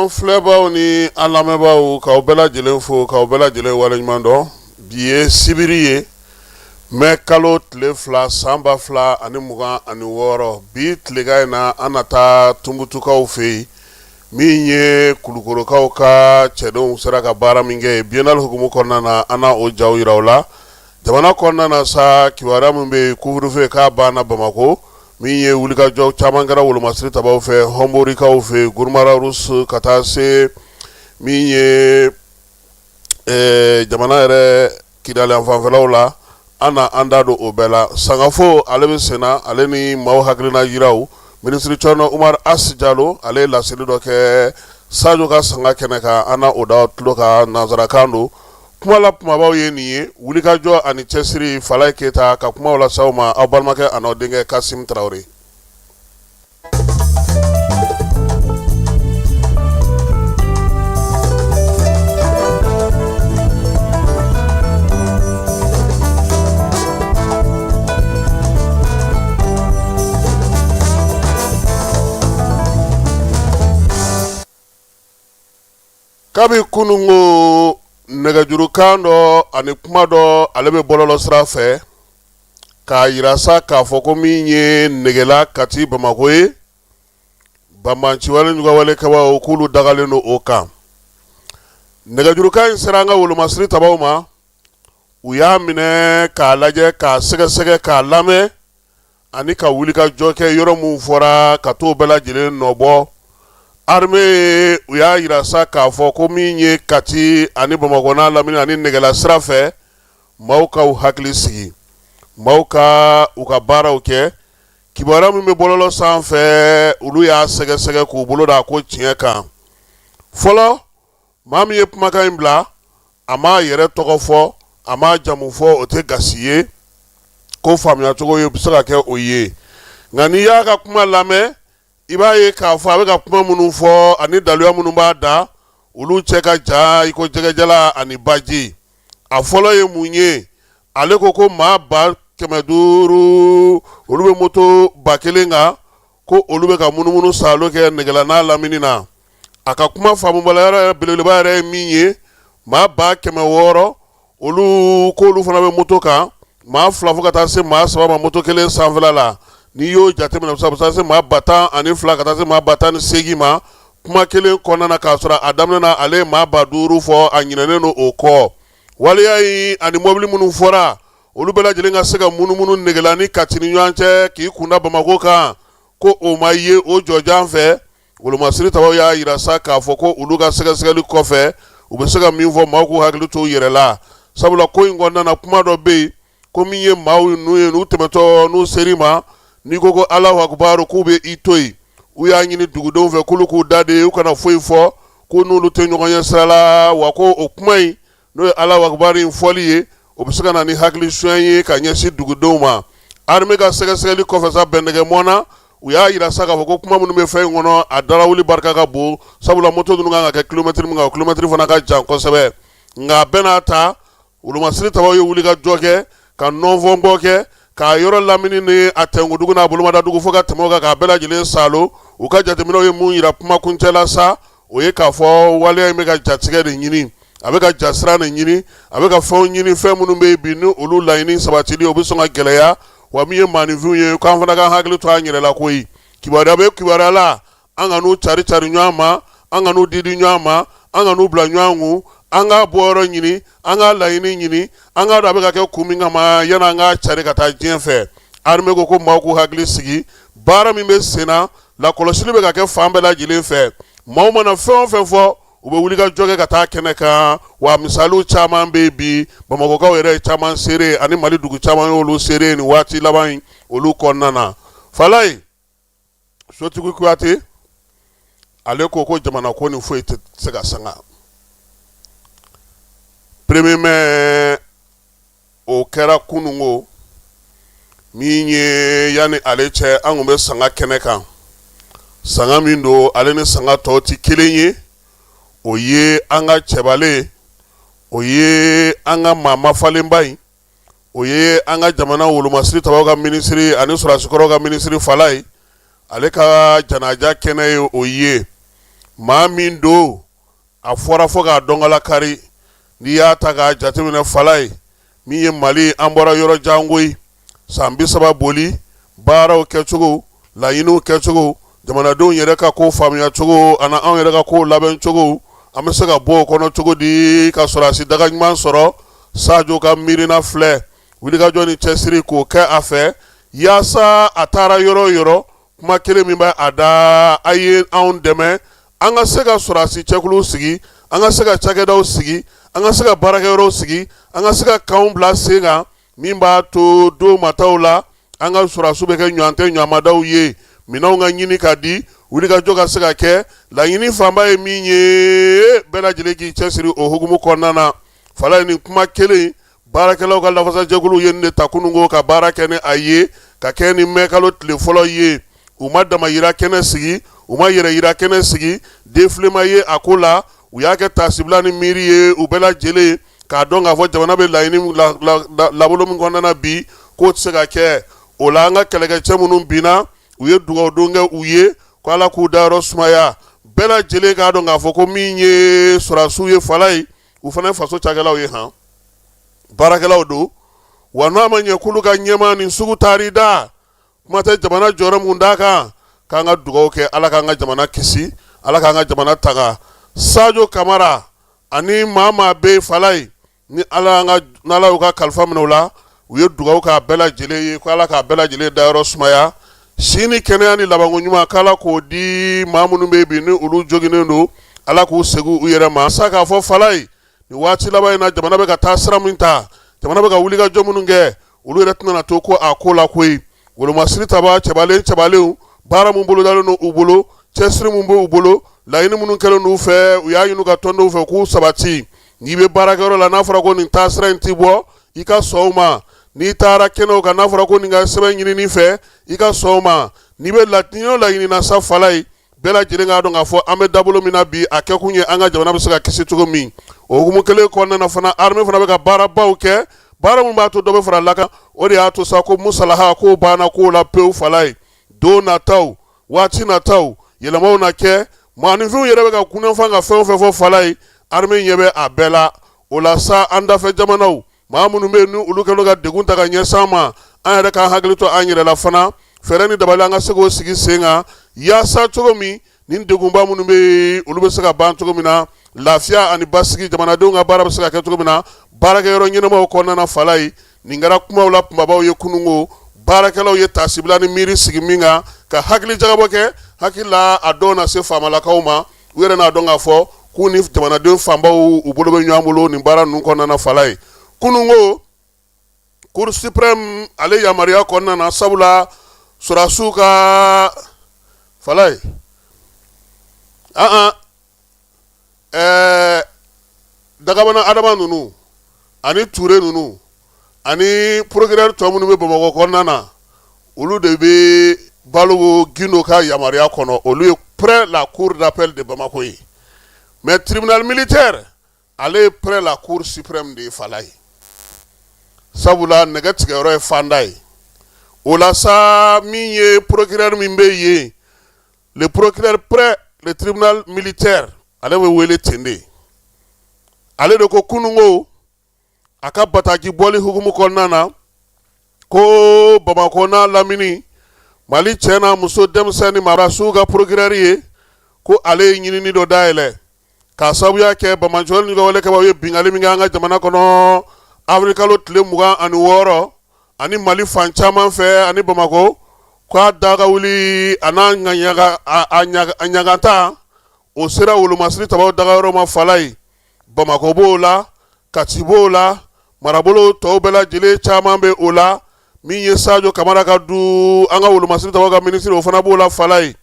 An filɛbaw ni an lamɛnbaaw, k'aw bɛɛ lajɛlen fo, k'aw bɛɛ lajɛlen waleɲuman dɔn. Bi ye sibiri ye, mɛ kalo tile 2, san 2026. Bi tilegan in na, an na taa Tumutukaw fɛ yen, min ye Kulukorokaw ka cɛdenw sera ka baara min kɛ biennale hukumu kɔnɔna na. An na o jaw jira aw la. Jamana kɔnɔna na sa, kibaruya min bɛ yen, couvre-feu k'a banna Bamakɔ. Min ye wulikajɔ caman kɛra wolomasiri tabaw fɛ Hɔnborikaw fɛ, Guruma-Rharous, ka taa se min ye jamana yɛrɛ Kidali fanfɛlaw la. An na an da don o bɛɛ la. Sangafo ale bɛ senna, ale ni maaw hakilina jiraw. Minisiri Cɔnɔ Umaru As Jalo, ale ye laseli dɔ kɛ Sajo ka sanga kɛnɛ kan. An na o da tulo kan, nansarakan don. Kuma la kumabaw ye nin ye: wulikajɔ ani cɛsiri. Falaye Keyita ka kumaw lase aw ma, aw balimakɛ an'aw denkɛ Kasim Tarawele. Kabi kununko, nɛgɛjurukan dɔ ani kuma dɔ, ale bɛ bɔlɔlɔ sira fɛ k'a jira sa k'a fɔ ko min ye Negela, Kati, Bamakɔ ye, banbaanciwale juguwalekɛbaw k'olu dagalen don o kan. Nɛgɛjurukan in sera an ka wolomasiri tabaw ma, u y'a minɛ k'a lajɛ, k'a sɛgɛsɛgɛ, k'a lamɛn ani ka wulikajɔ kɛ yɔrɔ minnu fɔra, ka t'o bɛɛ lajɛlen nɔbɔ. Armée, u y'a jira sa k'a fɔ ko min ye Kati ani Bamakɔ n'a lamini ani Negela sira fɛ, maaw ka u hakili sigi, maaw ka u ka baaraw kɛ. Kibaruya min bɛ bɔlɔlɔ sanfɛ, olu y'a sɛgɛsɛgɛ k'u bolo da ko tiɲɛ kan. Fɔlɔ, maa min ye kumakan in bila, a m'a yɛrɛ tɔgɔ fɔ, a m'a jamu fɔ, o tɛ gasi ye, ko faamuyacogo ye bɛ se ka kɛ o ye. Nka n'i y'a ka kuma lamɛn, i b'a ye k'a fɔ a bɛ ka kuma minnu fɔ ani daluya minnu b'a da, olu cɛ ka jan i ko jɛgɛjala ani baji. A fɔlɔ ye mun ye? Ale ko ko maa 500,000, olu bɛ moto 1000 kan, ko olu bɛ ka munumunu saalo kɛ Negela n'a lamini na. A ka kuma faamubaliya yɛrɛ belebeleba yɛrɛ ye min ye, maa 600,000, olu k'olu fana bɛ moto kan, maa 2 fo ka taa se maa 3 ma moto kelen sanfɛla la. N'i y'o jateminɛ, a bɛ taa se maa 12,000 ka taa se maa 18,000 ma kuma kelen kɔnɔna na, k'a sɔrɔ a daminɛ na ale ye maa 5,000 fɔ, a ɲinɛnen don o kɔ. Waleya in ani mɔbili minnu fɔra, olu bɛɛ lajɛlen ka se ka munumunu Negela ni Kati ni ɲɔgɔn cɛ k'i kunda Bamakɔ kan, ko o ma ye o jɔjan fɛ. Wolomasiri tabaw y'a jira sa k'a fɔ ko olu ka sɛgɛsɛgɛli kɔfɛ, u bɛ se ka min fɔ, maaw k'u hakili to u yɛrɛ la, sabula ko in kɔnɔna na, kuma dɔ bɛ yen ko min ye maaw n'u ye n'u tɛmɛtɔ n'u ser'i ma, n'i ko ko Alahu akubaru, k'u bɛ i to yen. U y'a ɲini dugudenw fɛ k'olu k'u da de, u kana foyi fɔ, ko n'olu tɛ ɲɔgɔn ye sira la, wa ko o kuma in, n'o ye Alahu akubaru in fɔli ye, o bɛ se ka na ni hakili suɲɛ ye ka ɲɛsin dugudenw ma. Armée ka sɛgɛsɛgɛli kɔfɛ sa, bɛndɛgɛ mɔnna, u y'a jira sa k'a fɔ ko kuma minnu bɛ fɛn in kɔnɔ, a darawuli barika ka bon, sabula moto ninnu kan ka kɛ kilomɛtiri min kan, o kilomɛtiri fana ka jan kosɛbɛ. Nka a bɛɛ n'a ta, wolomasiri tabaw ye wulikajɔ kɛ ka nɔnfɔnbɔ kɛ k'a yɔrɔ lamini ni a tɛnkudugu n'a bolomadadugu fo ka tɛmɛ o kan, k'a bɛɛ lajɛlen saalo. U ka jateminɛw ye mun jira kuma kuncɛ la sa? O ye k'a fɔ waleya in bɛ ka jatigɛ de ɲini, a bɛ ka jasira de ɲini, a bɛ ka fɛnw ɲini, fɛn minnu bɛ yen bi ni olu laɲini sabatili o bɛ sɔn ka gɛlɛya. Wa min ye maaninfinw ye, k'an fana k'an hakili to an yɛrɛ la koyi. Kibaruya bɛ kibaruya la, an kan'u cari cari ɲɔgɔn ma, an kan'u didi ɲɔgɔn ma, an kan'u bila ɲɔgɔn kun. An k'a bɔyɔrɔ ɲini, an k'a laɲini ɲini, an k'a dɔn a bɛ ka kɛ kun min kama, yanni an k'a cari ka taa diɲɛ fɛ. Armée ko ko maaw k'u hakili sigi, baara min bɛ sen na, lakɔlɔsili bɛ ka kɛ fan bɛɛ lajɛlen fɛ. Maaw mana fɛn o fɛn fɔ, u bɛ wuli ka jɔ kɛ ka taa kɛnɛ kan. Wa misaliw caman bɛ yen bi, Bamakɔkaw yɛrɛ ye caman seere, ani Mali dugu caman y'olu seere nin waati laban in olu kɔnɔna na. Falaye Sotigi Kuyate, ale ko ko jamana ko ni foyi tɛ se ka sanga premier mai. O kɛra kununko min ye. Yanni ale cɛ, an tun bɛ sanga kɛnɛ kan. Sanga min don, ale ni sanga tɔw tɛ kelen ye. O ye an ka cɛbalen, o ye an ka maa mafalenba in, o ye an ka jamana wolomasiri tabaw ka minisiri ani sɔrɔdasikɔrɔw ka minisiri Falaye, ale ka janaja kɛnɛ ye o ye. Maa min don, a fɔra fo k'a dɔnkala kari. N'i y'a ta k'a jateminɛ, Falaye, min ye Mali, an bɔra yɔrɔ jan koyi. San 30 boli, baaraw kɛcogo, laɲiniw kɛcogo, jamanadenw yɛrɛ ka ko faamuya cogo ani anw yɛrɛ ka ko labɛn cogo, an bɛ se ka bɔ o kɔnɔ cogo di ka sɔrɔdasi daga ɲuman sɔrɔ? Sajo ka miirina filɛ, wulikajɔ ni cɛsiri k'o kɛ a fɛ yaasa a taara yɔrɔ o yɔrɔ, kuma kelen min bɛ a da, a ye anw dɛmɛ an ka se ka sɔrɔdasi cɛkuluw sigi, an ka se ka cakɛdaw sigi, an ka se ka baarakɛyɔrɔw sigi, an ka se ka kanw bila sen kan min b'a to don nataw la an ka sɔrɔdasiw bɛ kɛ ɲɔgɔn tɛ ɲɔgɔnmadaw ye, minɛnw ka ɲini ka di, wulikajɔ ka se ka kɛ. Laɲini fanba ye min ye, bɛɛ lajɛlen k'i cɛsiri o hukumu kɔnɔna na. Falaye, nin kuma kelen, baarakɛlaw ka lafasajɛkulu ye nin de ta kununko ka baara kɛ ni a ye, ka kɛ ni mɛkalo tile fɔlɔ ye. U ma damayira kɛnɛ sigi, u ma yɛrɛ yira kɛnɛ sigi, défilé ma ye a ko la. U y'a kɛ taasibila ni miiri ye, u bɛɛ lajɛlen k'a dɔn k'a fɔ jamana bɛ laɲini labolo min kɔnɔna na bi, k'o tɛ se ka kɛ. O la, an ka kɛlɛkɛcɛ minnu binna, u ye dugawu don kɛ u ye ko Ala k'u dayɔrɔ sumaya. Bɛɛ lajɛlen k'a dɔn k'a fɔ ko min ye sɔrɔdasiw ye, Falaye, u fana ye faso cakɛlaw ye, han, baarakɛlaw don wa. N'a ma ɲɛ k'olu ka ɲɛmaa nin sugu taari da, kuma tɛ jamana jɔyɔrɔ mun d'a kan, k'an ka dugawu kɛ Ala k'an ka jamana kisi, Ala k'an ka jamana tanga. Sajo Kamara ani maa maa bɛ Falaye, ni Ala n'Ala y'u ka kalifa minɛ u la, u ye dugawu k'a bɛɛ lajɛlen ye ko Ala k'a bɛɛ lajɛlen dayɔrɔ sumaya, si ni kɛnɛya ni labanko ɲuman, k'Ala k'o di maa minnu bɛ bi ni olu joginnen don, Ala k'u segin u yɛrɛ ma sa. K'a fɔ Falaye, nin waati laban in na, jamana bɛ ka taa sira min ta, jamana bɛ ka wulikajɔ minnu kɛ, olu yɛrɛ tɛna to ko a ko la koyi. Wolomasiri taba cɛbalen cɛbalenw, baara min bolodalen don u bolo, cɛsiri min b'u bolo, laɲini minnu kɛlen d'u fɛ, u y'a ɲini ka tɔndenw fɛ k'u sabati. N'i bɛ baarakɛyɔrɔ la, n'a fɔra ko nin taasira in ti bɔ, i ka sɔn o ma. N'i taara kɛnɛw kan, n'a fɔra ko nin ka sɛbɛn ɲinini fɛ, i ka sɔn o ma. N'i bɛ laɲini na sa, Falaye, bɛɛ lajɛlen k'a dɔn k'a fɔ an bɛ dabolo min na bi, a kɛkun ye an ka jamana bɛ se ka kisi cogo min. O hukumu kelen kɔnɔna na fana, armée fana bɛ ka baarabaw kɛ, baara min b'a to dɔ bɛ fara lakan. O de y'a to sa ko musalaha k'o banna k'o la pewu. Falaye, don nataw, waati nataw, yɛlɛmaw na kɛ. Maaninfinw yɛrɛ bɛ ka kunnafan ka fɛn o fɛn fɔ, Falaye, armée ɲɛ bɛ a bɛɛ la. O la sa, an dafɛ jamanaw maa minnu bɛ yen ni olu kɛlen ka degun ta ka ɲɛsin an ma, an yɛrɛ k'an hakili to an yɛrɛ la fana, fɛɛrɛ ni dabali an ka se k'o sigi sen kan yaasa cogo min nin degunba minnu bɛ yen, olu bɛ se ka ban cogo min na, lafiya ani basigi, jamanadenw ka baara bɛ se ka kɛ cogo min na baarakɛyɔrɔ ɲɛnamaw kɔnɔna na. Falaye, nin kɛra kumaw la kunbabaw ye kununko, baarakɛlaw ye taasibila ni miiri sigi min kan ka hakili jagabɔ kɛ. Hakili la, a dɔw na se faamalakaw ma, u yɛrɛ n'a dɔn k'a fɔ k'u ni jamanaden fanbaw u bolo bɛ ɲɔgɔn bolo nin baara ninnu kɔnɔna na. Falaye, kununko, Cour suprême ale yamaruya kɔnɔna na, sabula sɔrɔdasiw ka, Falaye, an Dagabana Adama ninnu ani Ture ninnu ani procureur tɔ minnu bɛ Bamakɔ kɔnɔna na, olu de bɛ Balogo Gindo ka yamaruya kɔnɔ. Olu ye près la cour d'appel de Bamako ye, mais tribunal militaire, ale ye près la cour suprême de ye, Falaye, sabula nɛgɛ tigɛyɔrɔ ye fanda ye. O la sa, min ye procureur min bɛ yen, le procureur près le tribunal militaire, ale bɛ wele ten de. Ale de ko kununko, a ka bataki bɔli hukumu kɔnɔna na, ko Bamakɔ n'a lamini, Mali cɛ n'a muso, denmisɛn ni marasiw ka procureur ye, ko ale ye ɲinini dɔ dayɛlɛ k'a sababuya kɛ banbaanciwale ni walekɛbaw ye binkanni min kɛ an ka jamana kɔnɔ avril kalo tile 26 ani Mali fan caman fɛ ani Bamakɔ, k'a daga wuli a n'a ɲagata, o sera wolomasiri tabaw dagayɔrɔ ma. Falaye, Bamakɔ b'o la, Kati b'o la, marabolo tɔw bɛɛ lajɛlen caman bɛ o la. Min ye Sajo Kamara ka du, an ka wolomasiri tabaw ka minisiri, o fana b'o la. Falaye,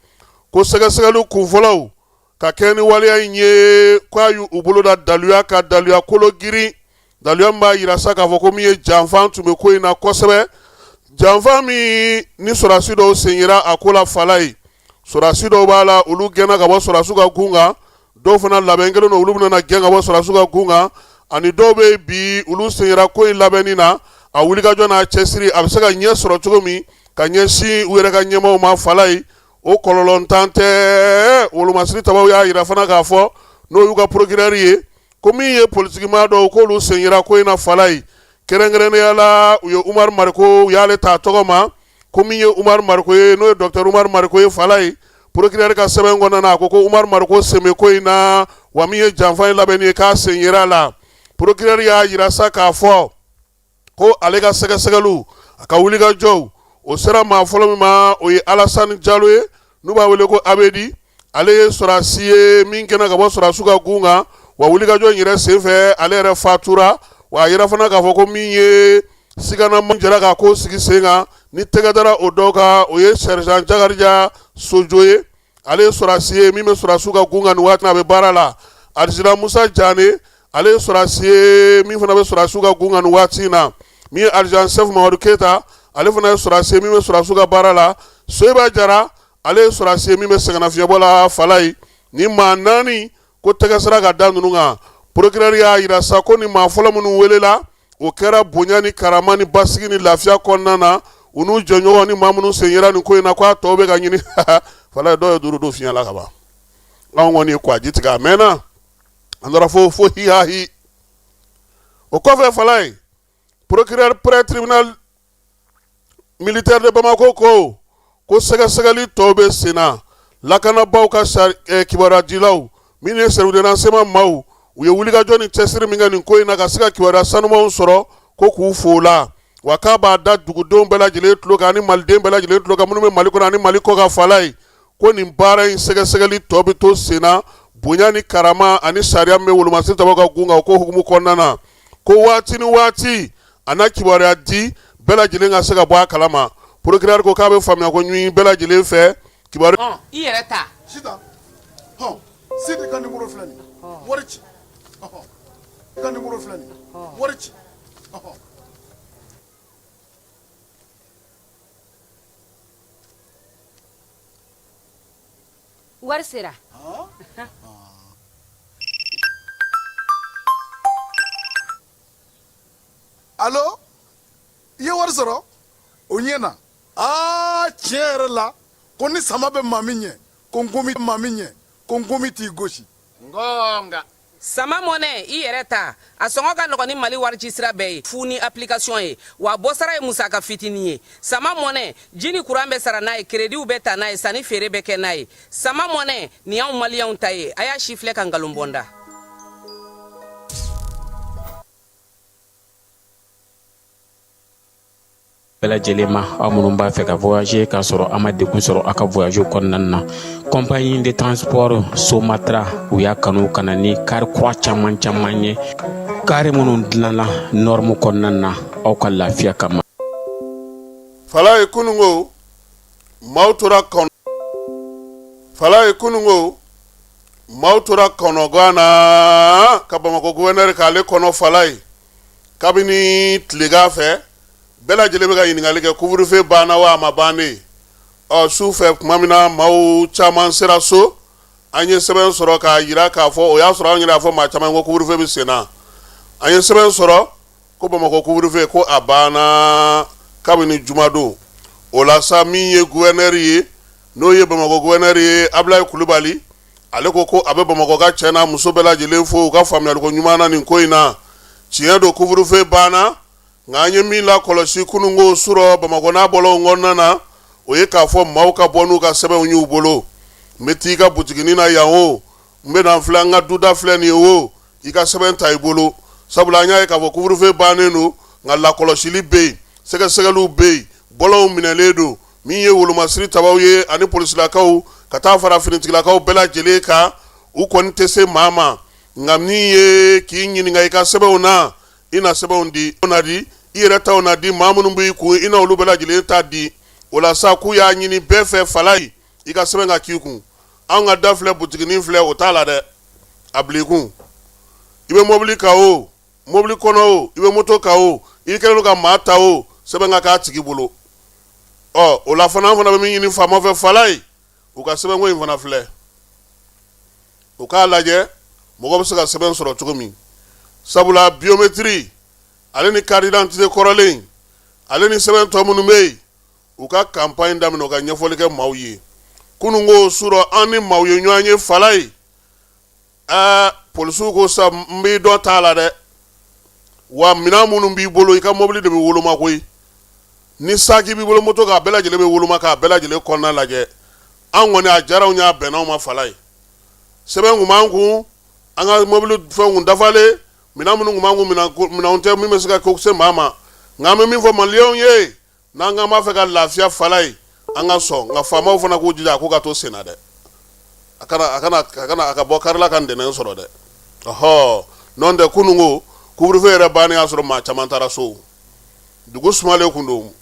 ko sɛgɛsɛgɛli kunfɔlɔw ka kɛ ni waleya in ye, k'a y'u bolo da daluya ka daluya kolo girin, daluya min b'a yira sa k'a fɔ ko min ye janfa tun bɛ ko in na kosɛbɛ, janfa min ni sɔrɔdasi dɔw sen yera a ko la. Falaye, sɔrɔdasi dɔw b'a la, olu gɛnna ka bɔ sɔrɔdasiw ka gun kan, dɔw fana labɛn kelen don, olu bɛna gɛn ka bɔ sɔrɔdasiw ka gun kan, ani dɔw bɛ bi, olu sen yera ko in labɛnni na, a wulikajɔ n'a cɛsiri, a bɛ se ka ɲɛ sɔrɔ cogo min ka ɲɛsin u yɛrɛ ka ɲɛmaaw ma. Falaye, O kɔlɔlɔntan tɛ. Wolomasiri tabaw y'a jira fana k'a fɔ, n'o y'u ka procureur ye, ko min ye politikimaa dɔw k'olu sen yera ko in na Falayi. Kɛrɛnkɛrɛnnenya la, u ye Umaru Mariko, u y'ale ta tɔgɔ ma ko min ye Umaru Mariko ye, n'o ye docteur Umaru Mariko ye Falayi. Procureur ka sɛbɛn kɔnɔna na, a ko ko Umaru Mariko sen bɛ ko in na, wa min ye janfa in labɛnni ye, k'a sen yera a la. Procureur y'a jira sa k'a fɔ ko ale ka sɛgɛsɛgɛliw, a ka wulikajɔw, o sera maa fɔlɔ min ma, o ye Alasani Jalo ye, n'u b'a wele ko Abedi. Ale ye sɔrɔdasi ye min kɛnɛ ka bɔ sɔrɔdasiw ka gun kan, wa wulikajɔ in yɛrɛ senfɛ, ale yɛrɛ fatura. Wa a yira fana k'a fɔ ko min ye siganama jɛra k'a ko sigi sen kan ni tɛgɛ dara o dɔw kan, o ye sergent Jakarija Sojo ye. Ale ye sɔrɔdasi ye min bɛ sɔrɔdasiw ka gun kan nin waati, a bɛ baara la. Adjudant Musa Jane, ale ye sɔrɔdasi ye min fana bɛ sɔrɔdasiw ka gun kan nin waati in na. Min ye adjudant chef Mamadu Keyita, ale fana ye sɔrɔdasi ye min bɛ sɔrɔdasiw ka baara la. Soyiba Jara, ale ye sɔrɔdasi ye min bɛ sɛgɛnnafiɲɛbɔ la Falayi. Ni maa naani ko tɛgɛ sera ka da ninnu kan. Procureur y'a jira sa ko ni maa fɔlɔ minnu welela, o kɛra bonya ni karama ni basigi ni lafiya kɔnɔna na, u n'u jɛɲɔgɔn ni maa minnu sen yera nin ko in na, k'a tɔw bɛ ka ɲini Falayi. Dɔw ye duuru don fiɲɛ la ka ban. Anw kɔni ye kwaji tigɛ, a mɛnna, an taara fo fo hihahi. O kɔfɛ Falayi, procureur près tribunal militaire de Bamako ko ko sɛgɛsɛgɛli tɔw bɛ sen na. Lakanabaaw ka kibaruya dilaw min ye service de renseignement maaw, u ye wulikajɔ ni cɛsiri min kɛ nin ko in na ka se ka kibaruya sanumanw sɔrɔ, ko k'u fo la, wa k'a b'a da dugudenw bɛɛ lajɛlen tulo kan ani maliden bɛɛ lajɛlen tulo kan minnu bɛ Mali kɔnɔ ani Mali kɔkan Falayi, ko nin baara in sɛgɛsɛgɛli tɔ bɛ to sen na bonya ni karama ani sariya min bɛ wolomasiri tabaw ka gun kan, o ko hukumu kɔnɔna na, ko waati ni waati a na kibaruya di bɛɛ lajɛlen ka se ka bɔ a kalama. Procureur ko k'a bɛ faamuya ko ɲini bɛɛ lajɛlen fɛ kibaru. I yɛrɛ ta. Sitan, hɔn, Sidi ka numéro filɛ nin ye, wari ci. Ɔhɔn, ka numéro filɛ nin ye, wari ci. Ɔhɔn. Wari sera. Allo, i ye wari sɔrɔ? O ɲɛna. Aa, tiɲɛ yɛrɛ la, ko ni sama bɛ maa min ɲɛ, ko nkomi maa min ɲɛ, ko nkomi t'i gosi. Ngonga. Sama Money, i yɛrɛ ta, a sɔngɔ ka nɔgɔn ni Mali warici sira bɛɛ ye, fu ni application ye, wa bɔsara ye musaka fitinin ye. Sama Money, ji ni kuran bɛ sara n'a ye, kerediw bɛ ta n'a ye, sanni feere bɛ kɛ n'a ye. Sama Money, nin y'anw maliyɛnw ta ye. A y'a si filɛ ka nkalon bɔ n da. Bɛɛ lajɛlen ma, aw minnu b'a fɛ ka voyager k'a sɔrɔ a ma degun sɔrɔ aw ka voyage kɔnɔna na, compagnie de transport Somatra, u y'a kanu ka na ni kari kura caman caman ye, kari minnu dilanna norme kɔnɔna na aw ka lafiya kama. Falayi, kununko maaw tora kɔnɔ. Falayi, kununko maaw tora kɔnɔgan na ka Bamakɔ gouverneur k'ale kɔnɔ Falayi. Kabini tilegan fɛ, bɛɛ lajɛlen bɛ ka ɲininkali kɛ, couvre-feu banna wa, a ma ban de? Ɔ, su fɛ tuma min na maaw caman sera so, an ye sɛbɛn sɔrɔ k'a jira k'a fɔ, o y'a sɔrɔ an yɛrɛ y'a fɔ maa caman ko couvre-feu bɛ sen na. An ye sɛbɛn sɔrɔ ko Bamakɔ couvre-feu ko a banna kabini jumadon. O la sa, min ye gouverneur ye, n'o ye Bamakɔ gouverneur ye, Abulayi Kulubali, ale ko ko a bɛ Bamakɔ ka cɛ n'a muso bɛɛ lajɛlen fo u ka faamuyaliko ɲuman na nin ko in na. Tiɲɛ don, couvre-feu banna, nka an ye min lakɔlɔsi kununko surɔ Bamakɔ n'a bɔlɔnw kɔnɔna na, o ye k'a fɔ maaw ka bɔ n'u ka sɛbɛnw y'u bolo. N bɛ t'i ka butiginin na yan o, n bɛ na n filɛ, n ka duda filɛ nin ye o, i ka sɛbɛn ta i bolo, sabula an y'a ye k'a fɔ couvre-feu bannen don, nka lakɔlɔsili bɛ yen, sɛgɛsɛgɛliw bɛ yen, bɔlɔnw minɛlen don. Min ye wolomasiri tabaw ye ani polisilakaw ka taa fara finitigilakaw bɛɛ lajɛlen kan, u kɔni tɛ se maa ma, nka min ye k'i ɲininka i ka sɛbɛnw na, i na sɛbɛnw di, na di i yɛrɛ taw na di, maa minnu b'i kun, i na olu bɛɛ lajɛlen ta di. O la sa, k'u y'a ɲini bɛɛ fɛ Falayi, i ka sɛbɛn ka k'i kun. Anw ka da filɛ, butiginin filɛ, o t'a la dɛ, a bila i kun. I bɛ mobili kan o, mobili kɔnɔ o, i bɛ moto kan o, i kɛlen don ka maa ta o, sɛbɛn ka k'a tigi bolo. Ɔ, o la fana, an fana bɛ min ɲini faama fɛ Falayi, u ka sɛbɛnko in fana filɛ, u k'a lajɛ mɔgɔ bɛ se ka sɛbɛn sɔrɔ cogo min, sabula biométrie ale ni carte d'identité kɔrɔlen ale ni sɛbɛn tɔ minnu bɛ yen, u ka campagne daminɛ, u ka ɲɛfɔli kɛ maaw ye. Kununko su rɔ, an ni maaw ye ɲɔgɔn ye Falayi. Ɛɛ, polisiw ko sa, n b'i dɔn t'a la dɛ, wa minɛn minnu b'i bolo, i ka mobili de bɛ woloma koyi. Ni saki b'i bolo, moto, k'a bɛɛ lajɛlen bɛ woloma, k'a bɛɛ lajɛlen kɔnɔna lajɛ. An kɔni, a diyara anw ye, a bɛnna anw ma Falayi. Sɛbɛn kun b'an kun, an ka mobili fɛnw kun dafalen, minɛn minnu kun b'an kun, minɛnw tɛ min bɛ se ka ko se maa ma. Nka an bɛ min fɔ maliyɛnw ye, n'an k'an b'a fɛ ka lafiya Falayi, an ka sɔn. Nka faamaw fana k'u jija a ko ka to senna dɛ, a kana a kana a kana a ka bɔ kari la ka ntɛnɛn sɔrɔ dɛ. Ɔhɔ, n'o tɛ, kununko couvre-feu yɛrɛ bannen y'a sɔrɔ maa caman taara so, dugu sumalen kun don,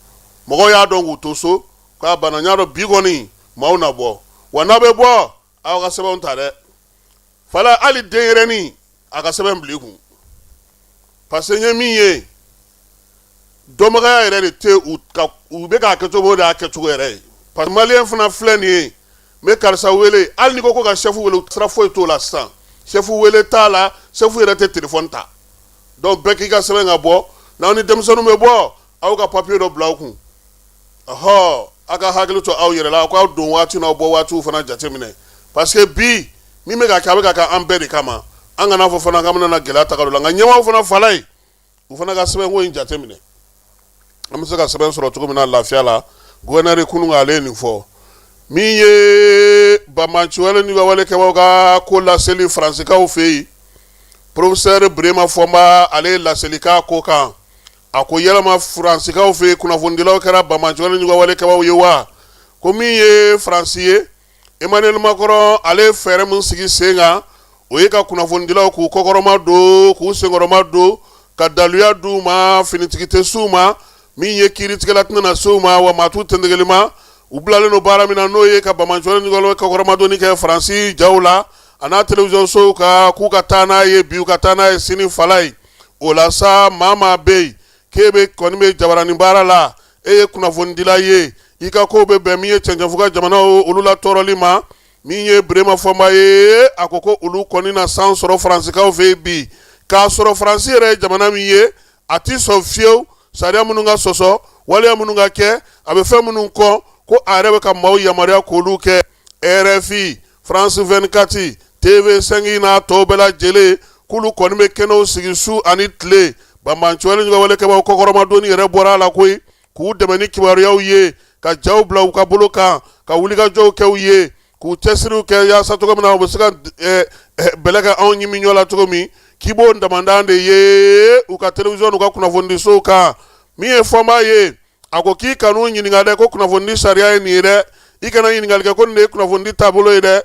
mɔgɔw y'a dɔn k'u to so k'a banna. N y'a dɔn bi kɔni maaw na bɔ wa. N'a bɛ bɔ, aw ka sɛbɛnw ta dɛ Falayi. Hali denyɛrɛnin, a ka sɛbɛn bila i kun, parce que n ye min ye, dɔnbagaya yɛrɛ de tɛ u ka, u bɛ k'a kɛ cogo o de y'a kɛcogo yɛrɛ ye. Parce que maliyɛn fana filɛ nin ye, n bɛ karisa wele, hali n'i ko ko ka chef wele, sira foyi t'o la sisan, chef wele t'a la, chef yɛrɛ tɛ téléphone ta. Donc bɛɛ k'i ka sɛbɛn ka bɔ. N'aw ni denmisɛnninw bɛ bɔ, aw ka papier dɔ bila aw kun. Ɔhɔ, aw ka hakili to aw yɛrɛ la, aw k'aw don waati n'aw bɔ waatiw fana jateminɛ, parce que bi min bɛ ka kɛ, a bɛ ka kɛ an bɛɛ de kama. An kana fɔ fana k'an bɛna na gɛlɛya ta ka don la. Nka ɲɛmaaw fana Falayi, u fana ka sɛbɛnko in jateminɛ, an bɛ se ka sɛbɛn sɔrɔ cogo min na lafiya la. Gouverneur kunun ale ye nin fɔ. Min ye banbaanciwale ni wale kɛbaaw ka ko laseli Faransikaw fɛ yen, professeur Birema Fɔnba, ale ye laseli k'a ko kan. A ko yalama Faransikaw fɛ yen, kunnafonidilaw kɛra banbaanciwale ni wale kɛbaaw ye wa? Ko min ye Faransi ye, Emmanuel Macron, ale ye fɛɛrɛ min sigi sen kan, o ye ka kunnafonidilaw k'u kɔkɔrɔma don, k'u senkɔrɔma don, ka daluya d'u ma, finitigi tɛ s'u ma, min ye kiiritigɛla tɛna na s'u ma, wa maa t'u tɛntɛgɛli ma. U bilalen don baara min na, n'o ye ka banbaanciwale ni kɔkɔrɔmadonni kɛ Faransi jaw la a n'a télévision sow kan, k'u ka taa n'a ye bi, u ka taa n'a ye sini Falayi. O la sa, maa maa bɛ yen k'e bɛ kɔni bɛ jabaranin baara la, e ye kunnafonidila ye, i ka kow bɛ bɛn min ye cɛncɛnfuga jamanaw olu la tɔɔrɔli ma. Min ye Birema Fɔnba ye, a ko ko olu kɔni na san sɔrɔ Faransikaw fɛ yen bi, k'a sɔrɔ Faransi yɛrɛ ye jamana min ye, a ti sɔn fiyewu sariya minnu ka sɔsɔ, waleya minnu ka kɛ, a bɛ fɛn minnu kɔn, ko a yɛrɛ bɛ ka maaw yamaruya k'olu kɛ. RFI, France 24, TV5 n'a tɔw bɛɛ lajɛlen, k'olu kɔni bɛ kɛnɛw sigi su ani tile. Banbaanciwale ni walekɛbaaw kɔkɔrɔmadonni yɛrɛ bɔra a la koyi, k'u dɛmɛ ni kibaruyaw ye, ka jaw bila u ka bolo kan, ka wulikajɔw kɛ u ye, k'u cɛsiriw kɛ yaasa cogo min na u bɛ se ka bɛlɛ kɛ anw ɲimi ɲɔ la cogo min. K'i b'o damandan de ye u ka télévision n'u ka kunnafonidisow kan. Min ye Fɔnba ye, a ko k'i kan'u ɲininka dɛ ko kunnafonidi sariya ye nin ye dɛ, i kana ɲininkali kɛ ko nin de ye kunnafonidi taabolo ye dɛ.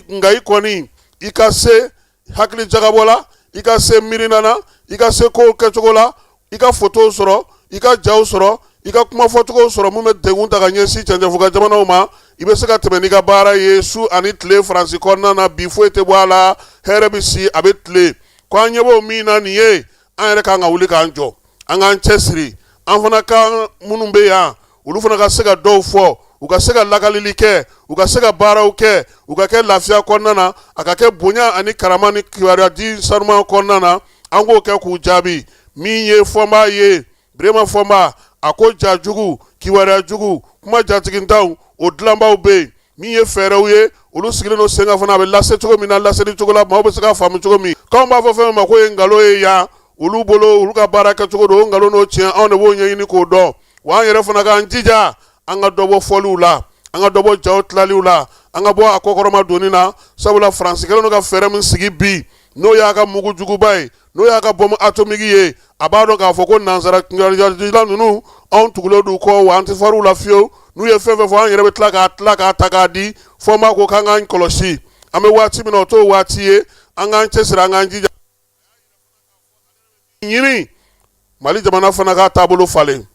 Nka i kɔni, i ka se hakili jagabɔ la, i ka se miirina na, i ka se kow kɛcogo la, i ka fotow sɔrɔ, i ka jaw sɔrɔ, i ka kuma fɔcogo sɔrɔ min bɛ degun ta ka ɲɛsin cɛncɛnfuga jamanaw ma, i bɛ se ka tɛmɛ n'i ka baara ye su ani tile Faransi kɔnɔna na bi, foyi tɛ bɔ a la, hɛrɛ bɛ si, a bɛ tile. Ko an ɲɛ b'o min na nin ye, an yɛrɛ kan ka wuli k'an jɔ, an k'an cɛsiri, an fana ka minnu bɛ yan, olu fana ka se ka dɔw fɔ, u ka se ka lakalili kɛ, u ka se ka baaraw kɛ, u ka kɛ lafiya kɔnɔna na, a ka kɛ bonya ani karama ni kibaruya di sanuman kɔnɔna na. An k'o kɛ k'u jaabi. Min ye Fɔnba ye, Birema Fɔnba, a ko ja jugu, kibaruya jugu, kuma jatigintanw, o dilanbaw bɛ yen. Min ye fɛɛrɛw ye, olu sigilen don sen kan fana, a bɛ lase cogo min na, laseli cogo la maaw bɛ se ka faamu cogo min. K'anw b'a fɔ fɛn min ma k'o ye nkalon ye yan olu bolo, olu ka baara kɛcogo don, o nkalon n'o tiɲɛ, anw de b'o ɲɛɲini k'o dɔn. Wa an yɛrɛ fana k'an jija, an ka dɔ bɔ fɔliw la, an ka dɔ bɔ jaw tilaliw la, an ka bɔ a kɔkɔrɔma donni na, sabula Faransi kɛlen don ka fɛɛrɛ min sigi bi, n'o y'a ka mugu juguba ye, n'o y'a ka bombe atomique ye, a b'a dɔn k'a fɔ ko nansara kibaruyadila ninnu, anw tugulen d'u kɔ, wa an tɛ far'u la fiyewu. N'u ye fɛn fɛn fɔ, an yɛrɛ bɛ tila k'a ta k'a di. Fɔnba ko k'an k'an kɔlɔsi, an bɛ waati min na, o t'o waati ye. An k'an cɛsiri, an k'an jija ɲini Mali jamana fana k'a taabolo falen.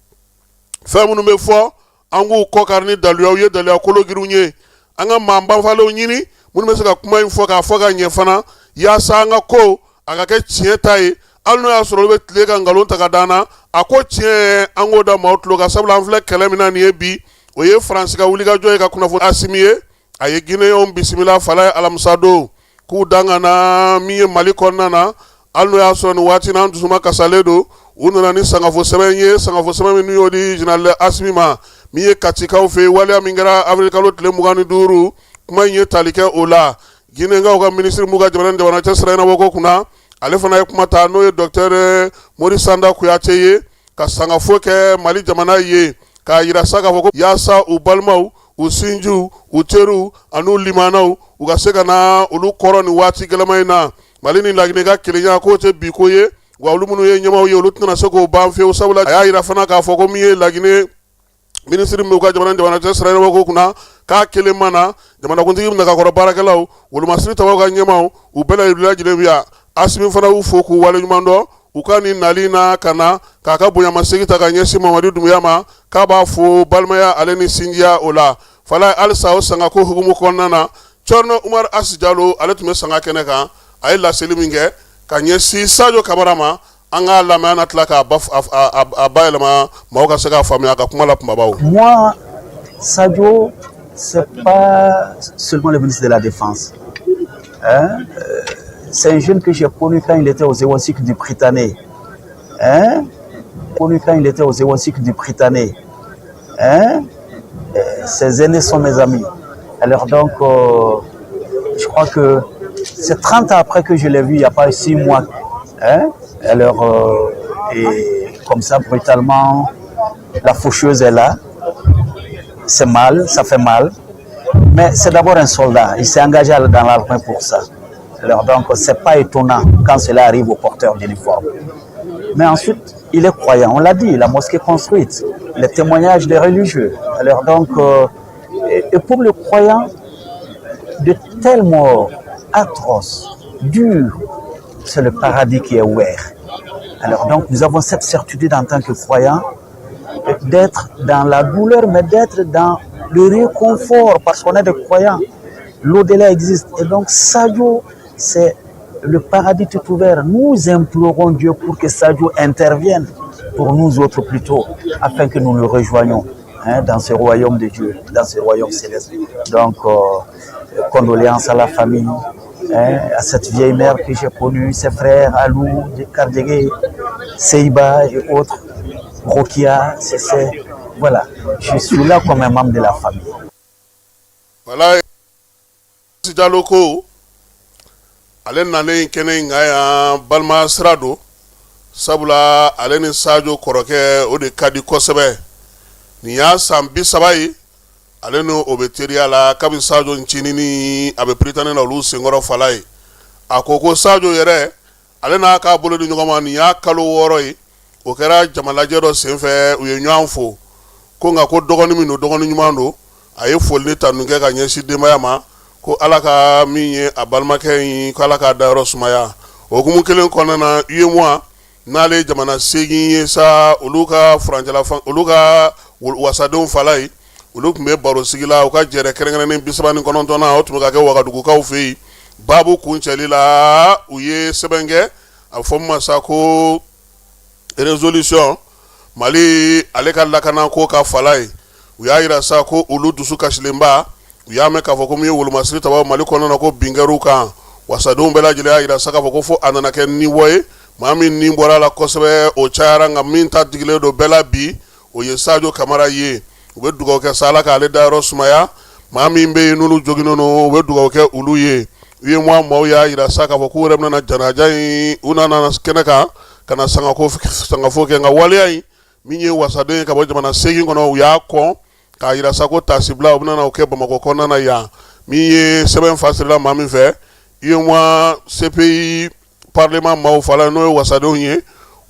Fɛn minnu bɛ fɔ, an k'u kɔkari ni daluyaw ye, daluya kologirinw ye. An ka maa banfalenw ɲini minnu bɛ se ka kuma in fɔ k'a fɔ ka ɲɛ fana, yaasa an ka ko a ka kɛ tiɲɛ ta ye, hali n'o y'a sɔrɔ olu bɛ tile ka nkalon ta ka d'an na. A ko tiɲɛ, an k'o da maaw tulo kan, sabula an filɛ kɛlɛ min na nin ye bi, o ye Faransi ka wulikajɔ ye ka kunnafoni. Asimi ye, a ye Guinéenw bisimila Falaye alamisa don, k'u dan ka na min ye Mali kɔnɔna na, hali n'o y'a sɔrɔ nin waati n'an dusuma kasalen don. U nana ni sangafo sɛbɛn ye, sangafo sɛbɛn min n'u y'o di général Asimi ma. Min ye Katikaw fɛ yen, waleya min kɛra avril kalo tile 25, kuma in ye tali kɛ o la. Ginɛkaw ka minisiri min b'u ka jamana ni jamana cɛ sira ɲɛnabɔ ko kunna, ale fana ye kuma ta, n'o ye docteur Mori Sanda Kuyate ye, ka sangafo kɛ Mali jamana ye, k'a yira sa k'a fɔ ko yaasa u balimaw, u sinjiw, u teriw an'u limanaw, u ka se ka na olu kɔrɔ nin waati gɛlɛman in na. Mali ni Laginɛ ka kelenya k'o tɛ bi ko ye, wa olu minnu ye ɲɛmaaw ye, olu tɛna se k'o ban fiyewu, sabula a y'a yira fana k'a fɔ ko min ye Laginɛ minisiri min b'u ka jamana ni jamana cɛ sira ɲɛnabɔ ko kunna, k'a kelen ma na, jamanakuntigi nagakɔrɔ baarakɛlaw, wolomasiri tabaw ka ɲɛmaaw, u bɛɛ lajɛlen bɛ yan. Asimi fana y'u fo k'u waleɲuman dɔn u ka nin nali na ka na k'a ka bonyamasegin ta ka ɲɛsin Mamadi Dunbuya ma, k'a b'a fo balimaya ale ni sinjiya o la. Falaye, halisa o sangako hukumu kɔnɔna na, Cɔrɔnɔ Umaru Asi Jalo, ale tun bɛ sanga kɛnɛ kan, a ye laseli min kɛ ka ɲɛsin Sajo Kamara ma, an k'a lamɛn, an na tila k'a bayɛlɛma maaw ka se k'a faamuya a ka kuma la kunbabaw. Moi, Sadio, c'est pas seulement le ministre de la Défense. Hein? C'est un jeune que j'ai connu quand il était aux Éwasiques du Prytanée. Hein? Connu quand il était aux Éwasiques du Prytanée. Hein? Ses aînés sont mes amis. Alors donc, je crois que c'est 30 ans après que je l'ai vu, il n'y a pas 6 mois. Hein? Alors, et comme ça, brutalement, la faucheuse est là. C'est mal, ça fait mal. Mais c'est d'abord un soldat. Il s'est engagé dans l'armée pour ça. Alors donc, c'est pas étonnant quand cela arrive au porteur d'uniforme. Mais ensuite, il est croyant. On l'a dit, la mosquée construite, les témoignages des religieux. Alors donc, et pour le croyant, de telles morts atroces, dures, c'est le paradis qui est ouvert. Alors donc, nous avons cette certitude en tant que croyants d'être dans la douleur, mais d'être dans le réconfort, parce qu'on est des croyants. L'au-delà existe. Et donc, Sadio, c'est le paradis tout ouvert. Nous implorons Dieu pour que Sadio intervienne pour nous autres plutôt, afin que nous le rejoignions, hein, dans ce royaume de Dieu, dans ce royaume céleste. Donc, condoléances à la famille, hein, à cette vieille mère que j'ai connue, ses frères Alou, Kardege, Seiba et autres, Rokia, c'est, voilà. Je suis là comme un membre de la famille. Voilà, Jalo ko ale nalen kɛnɛ in kan yan, balima sira don, sabula ale ni Sajo kɔrɔkɛ o de ka di kosɛbɛ. Nin y'a san 30 ye ale ni o bɛ teriya la kabi Sajo ncinin a bɛ Prytanée na olu senkɔrɔ. Falaye, a ko ko Sajo yɛrɛ, ale n'a k'a bolo di ɲɔgɔn ma nin y'a kalo 6 ye. O kɛra jamalajɛ dɔ senfɛ, u ye ɲɔgɔn fo ko nka ko dɔgɔnin min don, dɔgɔnin ɲuman don. A ye foli ni tanu kɛ ka ɲɛsin denbaya ma, ko Ala ka min ye a balimakɛ in, ko Ala k'a dayɔrɔ sumaya. O hukumu kelen kɔnɔna na, UEMOA, n'ale ye jamana 8 ye sa, olu ka furancɛla, olu ka wasadenw, Falaye, olu tun bɛ baro sigi la. U ka jɛrɛ kɛrɛnkɛrɛnnen 39nan, o tun bɛ ka kɛ Wagadugukaw fɛ yen. Baabu kuncɛli la, u ye sɛbɛn kɛ, a bɛ fɔ min ma sa ko résolution, Mali ale ka lakana ko ka. Falaye, u y'a yira sa ko olu dusu kasilenba, u y'a mɛn k'a fɔ ko min ye wolomasiri tabaw Mali kɔnɔna na, ko bin kɛr'u kan. Wasadenw bɛɛ lajɛlen y'a yira sa k'a fɔ ko fo a nana kɛ nibɔ ye, maa min ni bɔra a la kosɛbɛ, o cayara, nka min ta digilen don bɛɛ la bi, o ye Sajo Kamara ye. U bɛ dugawu kɛ sa, Ala k'ale dayɔrɔ sumaya. Maa min bɛ yen n'olu joginnen don, u bɛ dugawu kɛ olu ye. UEMOA maaw y'a yira sa k'a fɔ k'u yɛrɛ bɛna janaja in, u nana kɛnɛ kan ka na sangafo kɛ, nka waleya in min ye wasaden ye ka bɔ jamana 8 kɔnɔ, u y'a kɔn k'a yira sa ko tasibila u bɛna o kɛ Bamakɔ kɔnɔna na yan. Min ye sɛbɛn fasirila maa min fɛ, UEMOA CPI parlement maaw, Falaye, n'o ye wasadenw ye,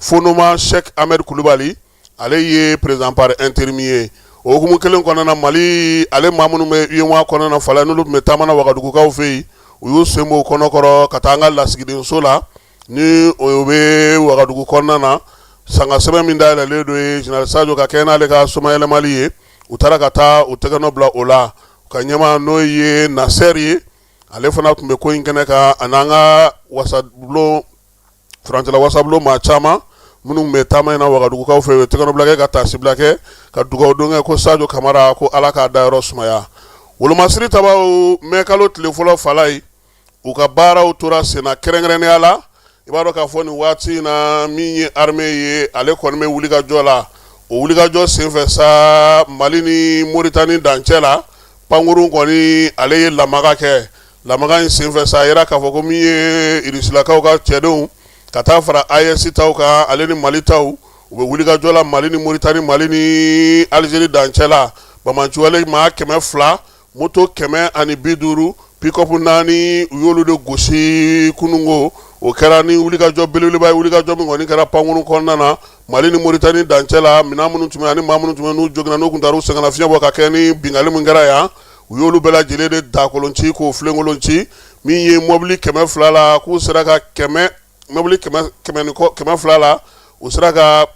Fonoma Sheikh Ahmed Kulubali, ale ye président par intérim ye. O hukumu kelen kɔnɔna na, Mali ale maa minnu bɛ UEMOA kɔnɔna na, Falaye, n'olu tun bɛ taama na Wagadugukaw fɛ yen, u y'u sen bɔ o kɔnɔkɔrɔ ka taa an ka lasigidenso la ni o bɛ Wagadugu kɔnɔna na. Sanga sɛbɛn min dayɛlɛlen don ye général Sajo ka kɛ n'ale ka somayɛlɛmali ye, u taara ka taa u tɛgɛnɔ bila o la. U ka ɲɛmaa, n'o ye Nasɛri ye, ale fana tun bɛ ko in kɛnɛ kan, ani an ka wasabulon, furancɛla wasabulon maa caman minnu bɛ taama in na Wagadugukaw fɛ, u ye tɛgɛnɔbila kɛ ka taasibila kɛ ka dugawu don kɛ ko Sajo Kamara, ko Ala k'a dayɔrɔ sumaya. Wolomasiri tabaw, mɛ kalo tile fɔlɔ, Falaye, u ka baaraw tora senna. Kɛrɛnkɛrɛnnenya la, i b'a dɔn k'a fɔ nin waati in na, min ye armée ye, ale kɔni bɛ wuli ka jɔ la. O wulikajɔ senfɛ sa, Mali ni Moritani dancɛ la, pankurun kɔni ale ye lamaga kɛ. Lamaga in senfɛ sa, a yera k'a fɔ ko min ye Irisilakaw ka cɛdenw ka taa fara AES taw kan, ale ni Mali taw, u bɛ wulikajɔ la Mali ni Moritani, Mali ni Alizeri dancɛ la. Banbaanciwale maa 200, moto 150, pick-up 4, u y'olu de gosi kununko. O kɛra ni wulikajɔ belebeleba ye, wulikajɔ min kɔni kɛra pankurun kɔnɔna na Mali ni Moritani dancɛ la. Minɛn minnu tun bɛ ani maa minnu tun bɛ n'u joginna, n'u tun taara u sɛgɛnnafiɲɛ bɔ ka kɛ ni binkanni min kɛra yan, u y'olu bɛɛ lajɛlen de dakolon ci k'o filenkolon ci. Min ye mɔbili 200 la, k'u sera ka kɛmɛ mɔbili kɛmɛ ni kɔ, 200 la, u sera ka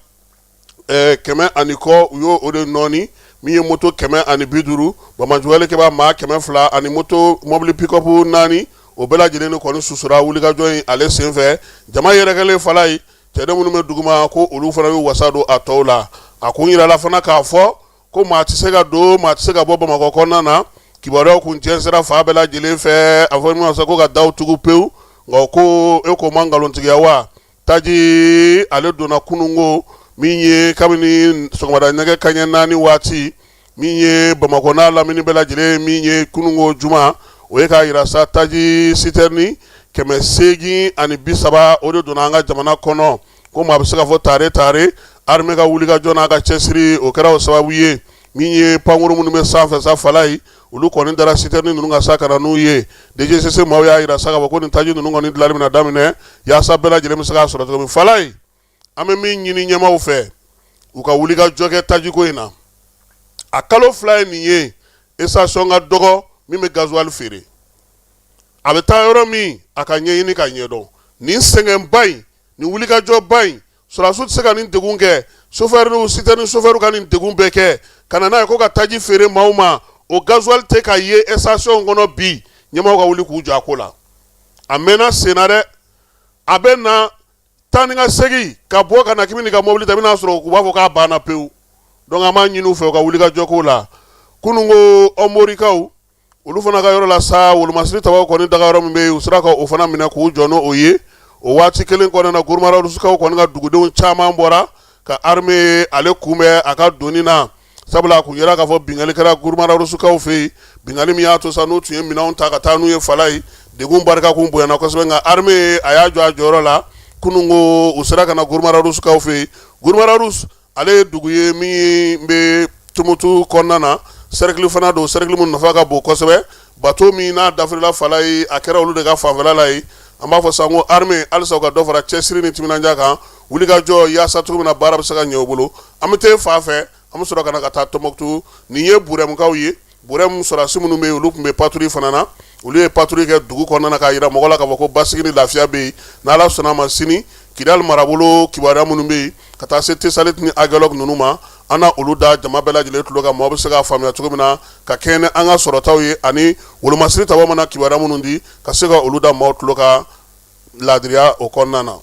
kɛmɛ ani kɔ, u y'o o de nɔɔni. Min ye moto 150, banbaanciwale kɛbaa maa 200 ani moto mɔbili pick-up 4, o bɛɛ lajɛlen de kɔni susura wulikajɔ in ale senfɛ. Jama yɛrɛkɛlen Falayi, cɛden minnu bɛ duguma, ko olu fana y'u wasa don a tɔw la. A kun yirala fana k'a fɔ ko maa tɛ se ka don, maa tɛ se ka bɔ Bamakɔ kɔnɔna na. Kibaruyaw kun jɛnsɛra fan bɛɛ lajɛlen fɛ, a fɔ min ma ko ka daw tugu pewu. Nka ko e ko ma nkalontigiya wa? Taji ale donna kununko min ye kabini sɔgɔmada nɛgɛ kaɲɛ 4 waati, min ye Bamakɔ n'a lamini bɛɛ lajɛlen, min ye kununko juma, o ye k'a yira sa taji sitɛrini 830, o de donna an ka jamana kɔnɔ. Ko maa bɛ se ka fɔ tare tare, armée ka wulikajɔ n'a ka cɛsiri, o kɛra o sababu ye. Min ye pankurun minnu bɛ sanfɛ sa Falayi, olu kɔni dara sitɛrini ninnu kan sa ka na n'u ye. DGCC maaw y'a yira sa k'a fɔ ko nin taji ninnu kɔni dilanni bɛna daminɛ yaasa bɛɛ lajɛlen bɛ se k'a sɔrɔ cogo min. Falayi, an bɛ min ɲini ɲɛmaaw fɛ, u ka wulikajɔ kɛ tajiko in na. A kalo 2 ye nin ye, station ka dɔgɔ min bɛ gasoil feere. A bɛ taa yɔrɔ min, a ka ɲɛɲini ka ɲɛdɔn. Nin sɛgɛnba in, nin wulikajɔba in, sɔrɔdasiw tɛ se ka nin degun kɛ, sofɛriw, sitɛrini sofɛriw ka nin degun bɛɛ kɛ ka na n'a ye ko ka taji feere maaw ma. O gasoil tɛ ka ye station kɔnɔ bi. Ɲɛmaaw ka wuli k'u jɔ a ko la. A mɛnna sen na dɛ, a bɛ na taa ni ka segin ka bɔ ka na k'i bɛ n'i ka mobili ta, i bɛn'a sɔrɔ u b'a fɔ k'a banna pewu. Donc an b'a ɲini u fɛ, u ka wulikajɔ k'o la. Kununko Ɔnborikaw, olu fana ka yɔrɔ la sa, wolomasiri tabaw kɔni daga yɔrɔ min bɛ yen, u sera ka o fana minɛ k'u jɔ n'o ye. O waati kelen kɔnɔna na, Gourma-Rharous-kaw kɔni ka dugudenw caman bɔra ka armée ale kunbɛn a ka donni na, sabula a kun yera k'a fɔ binkanni kɛra Gourma-Rharous-kaw fɛ yen, binkanni min y'a to sa n'u tun ye minɛnw ta ka taa n'u ye Falayi, degun barika kun bonyana kosɛbɛ. Nka armée a y'a jɔ a jɔyɔrɔ la. Kununko u sera ka na Gourma-Rharous-kaw fɛ yen. Gourma-Rharous ale ye dugu ye min bɛ Tumutu kɔnɔna na, cercle fana don, cercle min nafa ka bon kosɛbɛ. Bateau min n'a dafirila Falayi, a kɛra olu de ka fanfɛla la yen. An b'a fɔ sa ko armée halisa u ka dɔ fara cɛsiri ni timinandiya kan, wulikajɔ yaasa cogo min na baara bɛ se ka ɲɛ u bolo. An bɛ taa fan fɛ, an bɛ sɔrɔ ka na ka taa Tɔnbɔkutu. Nin ye Burɛmukaw ye. Burɛmu sɔrɔdasi minnu bɛ yen, olu tun bɛ patrouille fana na. Olu ye patrouille kɛ dugu kɔnɔna na k'a jira mɔgɔ la k'a fɔ ko basigi ni lafiya bɛ yen. N'Ala sɔnna a ma, sini Kidali marabolo kibaruya minnu bɛ yen ka taa se Tesalit ni Agelɔk ninnu ma, an na olu da jama bɛɛ lajɛlen tulo kan, mɔgɔ bɛ se k'a faamuya cogo min na ka kɛɲɛ ni an ka sɔrɔtaw ye, ani wolomasiri tabaw mana kibaruya minnu di, ka se ka olu da maaw tulo kan laadiriya o kɔnɔna na.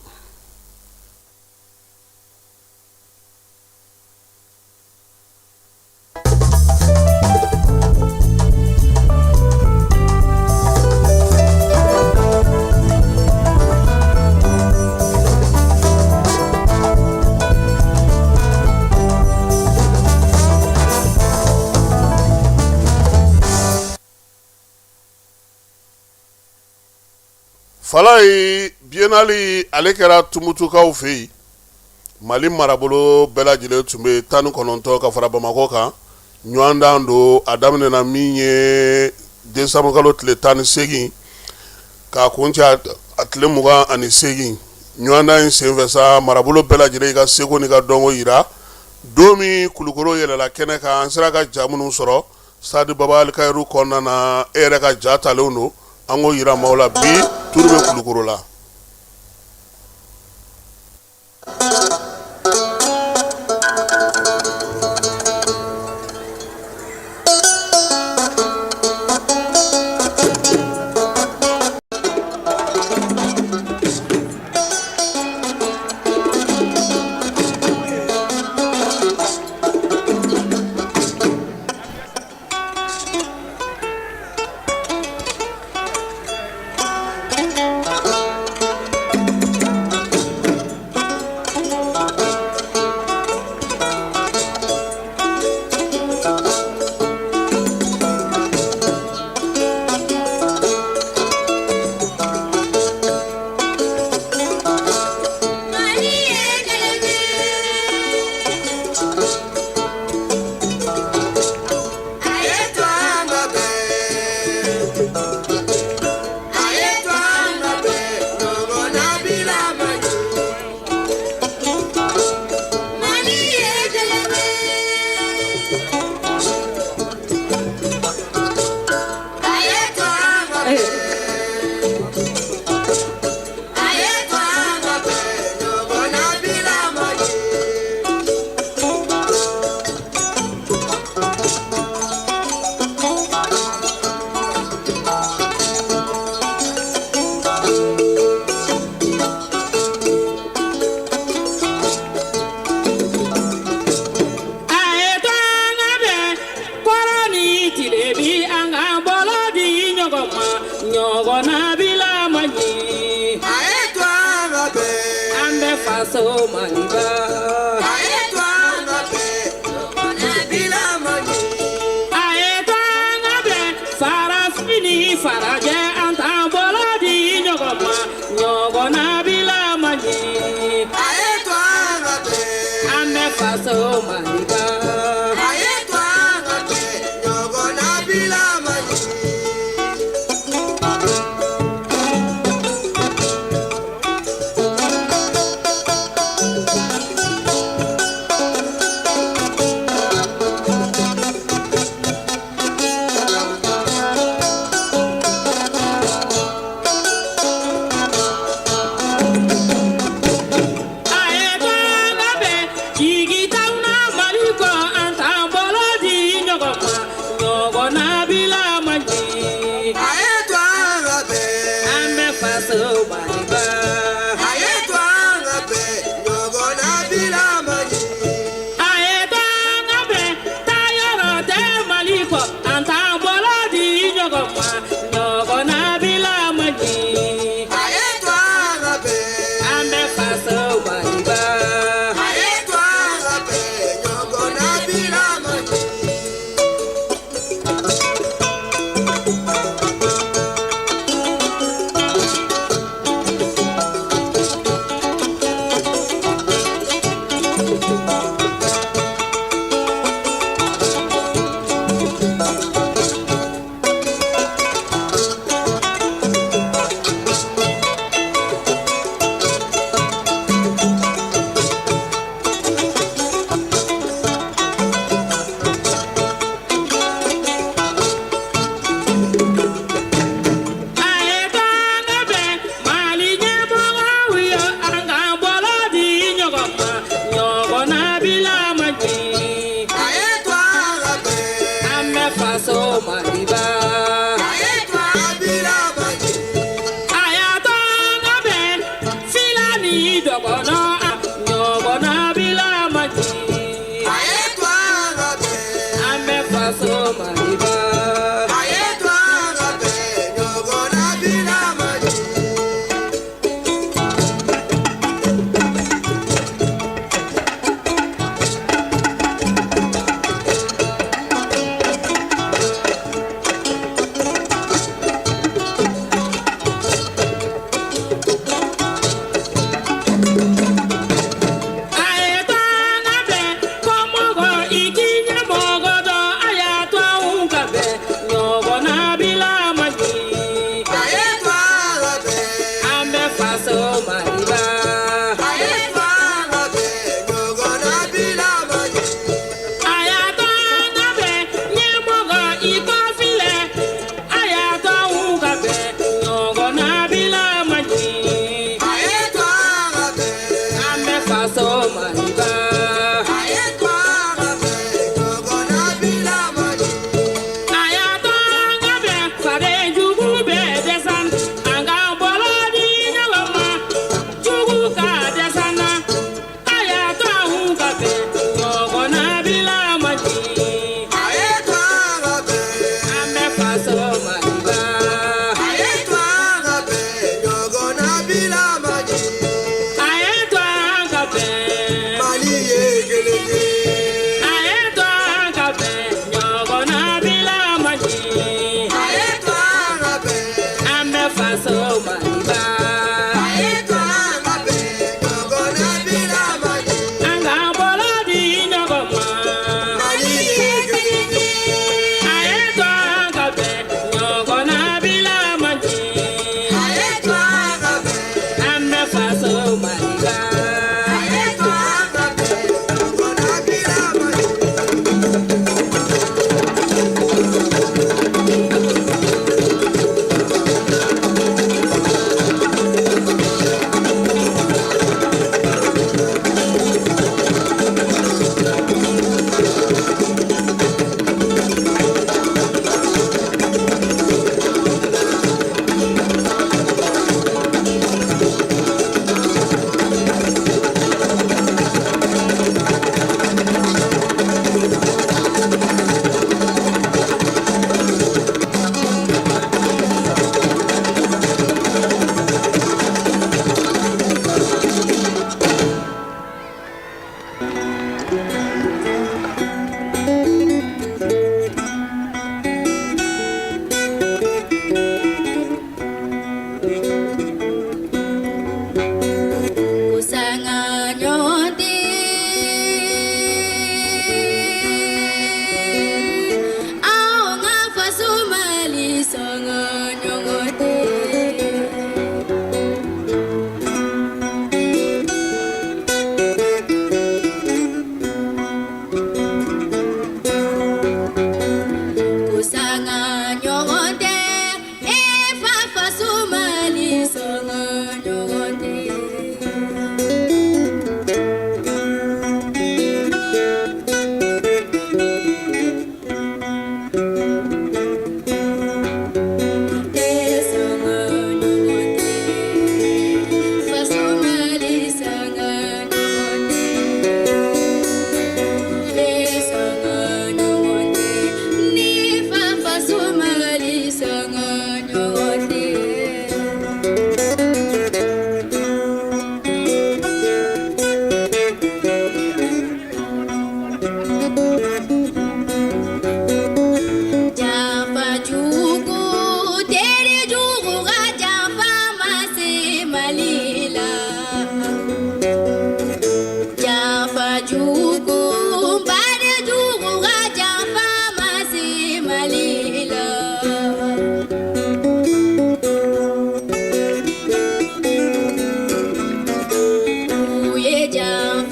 Falayi, biennale ale kɛra Tumutukaw fɛ yen. Mali marabolo bɛɛ lajɛlen tun bɛ 19 ka fara Bamakɔ kan. Ɲɔgɔndan don, a daminɛna min ye décembre kalo tile 18 k'a kuncɛ a tile 28. Ɲɔgɔndan in senfɛ sa, marabolo bɛɛ lajɛlen ka seko n'i ka dɔnko yira. Don min Kulukoro yɛlɛla kɛnɛ kan, an sera ka ja minnu sɔrɔ stade Baba Alikayiru kɔnɔna na, e yɛrɛ ka ja talenw don, an k'o yira maaw la. Bi turu bɛ Kulukoro la. faso Maliba. A ye to an ka bɛn, ɲɔgɔnnabila man ɲi. A ye to an ka bɛn, farafin ni farajɛ, an t'an bolo di ɲɔgɔn ma, ɲɔgɔnnabila man ɲi. A ye to an ka bɛn, An bɛ faso Maliba. A ye to an ka bɛn, ɲɔgɔnnabila man ɲi. A ye to an ka bɛn, jigi t'anw na Mali kɔ, an t'an bolo di ɲɔgɔn ma, ɲɔgɔnnabila man ɲi. A ye to an ka bɛn, An bɛ faso Maliba. A ye to an ka bɛn, ɲɔgɔnnabila man ɲi. A ye to an ka bɛn, taayɔrɔ tɛ Mali kɔ, an t'an bolo di ɲɔgɔn ma, ɲɔgɔnnabila man ɲi. A ye to an ka bɛn, An bɛ faso Maliba. A ye to an ka bɛn, ɲɔgɔnnabila man ɲi. A ye to an ka bɛn, Mali ɲɛmɔgɔw ye, an k'an bolo di ɲɔgɔn ma, ɲɔgɔnnabila man ɲi. A ye to an ka bɛn, An bɛ faso Maliba. A ye to an bila man ɲi. A y'a to an ka bɛn, fila ni dɔgɔnɔ, ɲɔgɔnnabila man ɲi. A ye to an ka bɛn, An bɛ faso Maliba. A ye to an ka bɛn, ɲɔgɔnnabila man ɲi.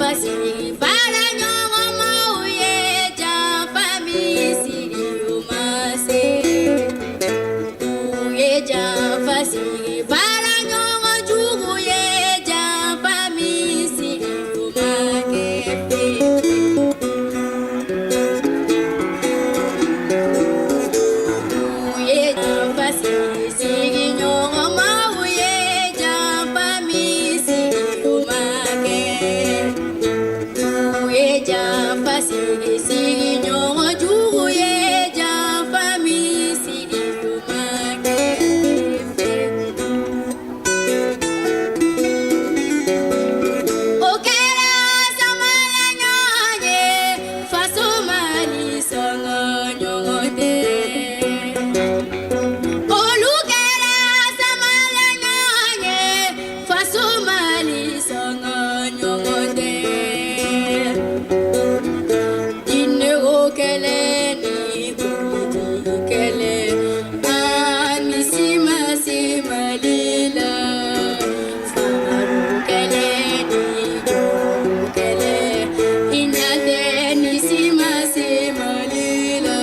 janfa sigi baara ɲɔgɔnmaw ye janfa min sigi o ma se u ye janfa sigi baara ɲɔgɔn jugu ye janfa min sigi o ma kɛ fewu. U ye janfa sigi sigiɲɔgɔnmaw ye janfa min sigi o ma kɛ. U ye janfa sigi sigiɲɔgɔn jugu ye janfa min sigi o ma kɛ fewu. O kɛra samala ɲɔgɔn ye faso Mali sanga ɲɔgɔn tɛ. Olu kɛra samala ɲɔgɔn ye faso Mali sanga ɲɔgɔn tɛ. Diinɛko kɛlɛ ni politiki kɛlɛ ani si ma se Mali la. Fangako kɛlɛ ni jɔnko kɛlɛ i ɲɛ tɛ ni si ma se Mali la.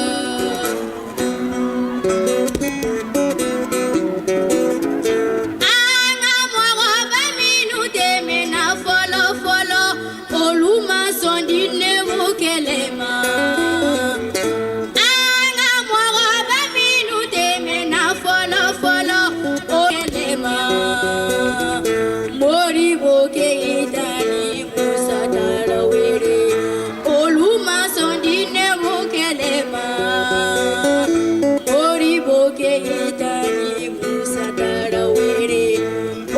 An ka mɔgɔba minnu tɛmɛna fɔlɔ fɔlɔ olu ma sɔn diinɛko kɛlɛ ma. An ka mɔgɔba minnu tɛmɛna fɔlɔ fɔlɔ o kɛlɛ ma. Modibo Keyita ni Musa Tarawele olu ma sɔn diinɛko kɛlɛ ma. Modibo Keyita ni Musa Tarawele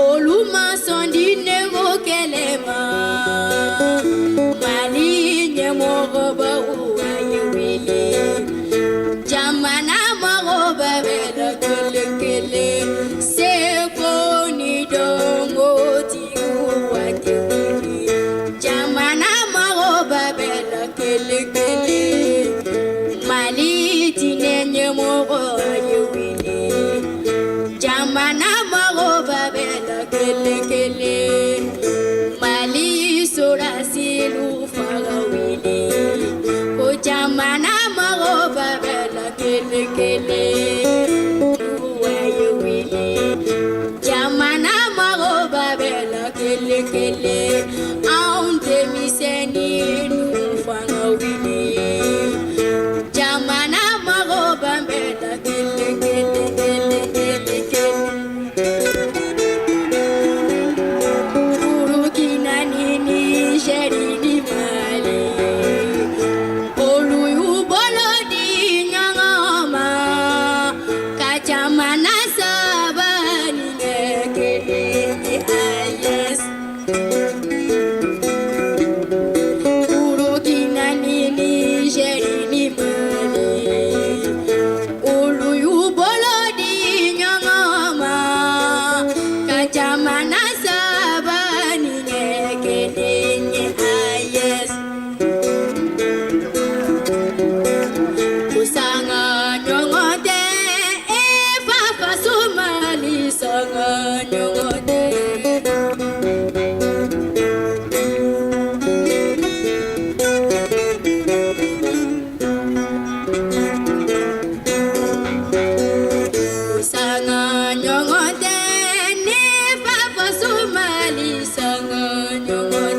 olu ma sɔn diinɛko kɛlɛ ma. Mali ɲɛmɔgɔbaw a ye wele jamana mago bɛɛ la kelen kelen seko ni dɔnko tigiw a tɛ wuli jamana mago bɛɛ la kelen kelen Mali diinɛ ɲɛmɔgɔ a ye wuli jamana mago bɛɛ la kelen kelen Mali sɔrɔdasiw fanga wuli ko jamana mago bɛɛ la kelen kelen a ye wuli jamana mago bɛɛ la kelen kelen anw denmisɛnninw fanga wuli jamana mago bɛɛ la kelen kelen kelen kelen kelen. Burukina ni Nizɛri ni Mali olu y'u bolo di ɲɔgɔn ma ka jamana saba nin kɛ kelen ye AES. Burukina ni Nizɛri ni Mali olu y'u bolo di ɲɔgɔn ma ka jamana saba nin kɛ kelen ye AES. Ko sanga ɲɔgɔn tɛ e fa faso Mali sanga ɲɔgɔn tɛ. Ko sanga ɲɔgɔn tɛ ne fa faso Mali sanga ɲɔgɔn